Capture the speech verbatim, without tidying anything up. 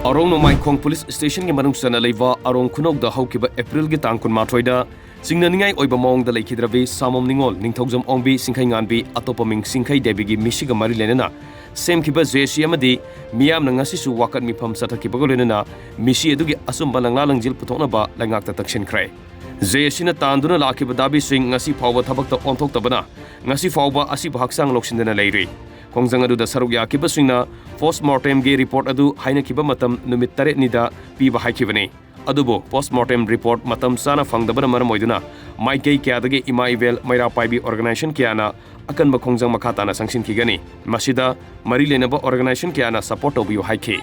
ꯑꯔꯣꯡ ꯅꯣꯡꯃꯥꯏꯈꯣꯡ police ꯁ꯭ꯇꯦꯁꯟꯒꯤ ꯃꯅꯨꯡ ꯆꯟꯅ ꯂꯩꯕ ꯑꯔꯣꯡ ꯈꯨꯅꯧꯗ ꯍꯧꯈꯤꯕ ꯑꯦꯄ꯭ꯔꯤꯜꯒꯤ ꯇꯥꯡ ꯀꯨꯟꯃꯥꯊꯣꯏꯗ ꯆꯤꯡꯅꯅꯤꯡꯉꯥꯏ ꯑꯣꯏꯕ ꯃꯑꯣꯡꯗ ꯂꯩꯈꯤꯗ꯭ꯔꯕꯤ ꯁꯥꯃꯣꯝ ꯅꯤꯉꯣꯜ, ꯅꯤꯡꯊꯧꯖꯝ ꯑꯣꯡꯕꯤ, ꯁꯤꯡꯈꯩ ꯉꯥꯟꯕꯤ, ꯑꯇꯣꯞꯄ ꯃꯤꯡ ꯁꯤꯡꯈꯩ ꯗꯦꯕꯤꯒꯤ ꯃꯤꯁꯤꯒ ꯃꯔꯤ ꯂꯩꯅꯅ ꯁꯦꯝꯈꯤꯕ ꯖꯦ ꯑꯦꯁ ꯁꯤ ꯑꯃꯗꯤ ꯃꯤꯌꯥꯝꯅ ꯉꯁꯤꯁꯨ ꯋꯥꯀꯠ ꯃꯤꯐꯝ ꯆꯠꯊꯈꯤꯕꯒ ꯂꯣꯏꯅꯅ ꯃꯤꯁꯤ ꯑꯗꯨꯒꯤ ꯑꯆꯨꯝꯕ ꯂꯪꯂꯥ ꯂꯪꯖꯤꯜ ꯄꯨꯊꯣꯛꯅꯕ ꯂꯩꯉꯥꯛꯇ ꯇꯛꯁꯤꯟꯈ꯭ꯔꯦ꯫ ꯖꯦ ꯑꯦꯁ ꯁꯤꯅ ꯇꯥꯟꯗꯨꯅ ꯂꯥꯛꯈꯤꯕ ꯗꯥꯕꯤꯁꯤꯡ ꯉꯁꯤ ꯐꯥꯎꯕ ꯊꯕꯛꯇ ꯑꯣꯟꯊꯣꯛꯇꯕꯅ ꯉꯁꯤ ꯐꯥꯎꯕ ꯑꯁꯤꯕ ꯍꯛꯆꯥꯡ ꯂꯧꯁꯤꯟꯗꯅ ꯂꯩꯔꯤ꯫ ꯈꯣꯡꯖꯪ ꯑꯗꯨꯗ ꯁꯔꯨꯛ ꯌꯥꯈꯤꯕꯁꯤꯡꯅ ꯄꯣꯁꯠꯃꯣꯔꯇꯦꯝꯒꯤ ꯔꯤꯄꯣꯔꯠ ꯑꯗꯨ ꯍꯥꯏꯅꯈꯤꯕ ꯃꯇꯝ ꯅꯨꯃꯤꯠ ꯇꯔꯦꯠꯅꯤꯗ ꯄꯤꯕ ꯍꯥꯏꯈꯤꯕꯅꯤ꯫ ꯑꯗꯨꯕꯨ ꯄꯣꯁꯠꯃꯣꯔꯇꯦꯝ ꯔꯤꯄꯣꯔꯠ ꯃꯇꯝ ꯆꯥꯅ ꯐꯪꯗꯕꯅ ꯃꯔꯝ ꯑꯣꯏꯗꯨꯅ ꯃꯥꯏꯀꯩ ꯀꯌꯥꯗꯒꯤ ꯏꯃꯥ ꯏꯕꯦꯜ ꯃꯩꯔꯥ ꯄꯥꯏꯕꯤ ꯑꯣꯔꯒꯅꯥꯏꯖꯦꯁꯟ ꯀꯌꯥꯅ ꯑꯀꯟꯕ ꯈꯣꯡꯖꯪ ꯃꯈꯥ ꯇꯥꯅ ꯆꯪꯁꯤꯟꯈꯤꯒꯅꯤ꯫ ꯃꯁꯤꯗ ꯃꯔꯤ ꯂꯩꯅꯕ ꯑꯣꯔꯒꯅꯥꯏꯖꯦꯁꯟ ꯀꯌꯥꯅ ꯁꯄꯣꯔꯠ ꯇꯧꯕꯤꯌꯨ ꯍꯥꯏꯈꯤ꯫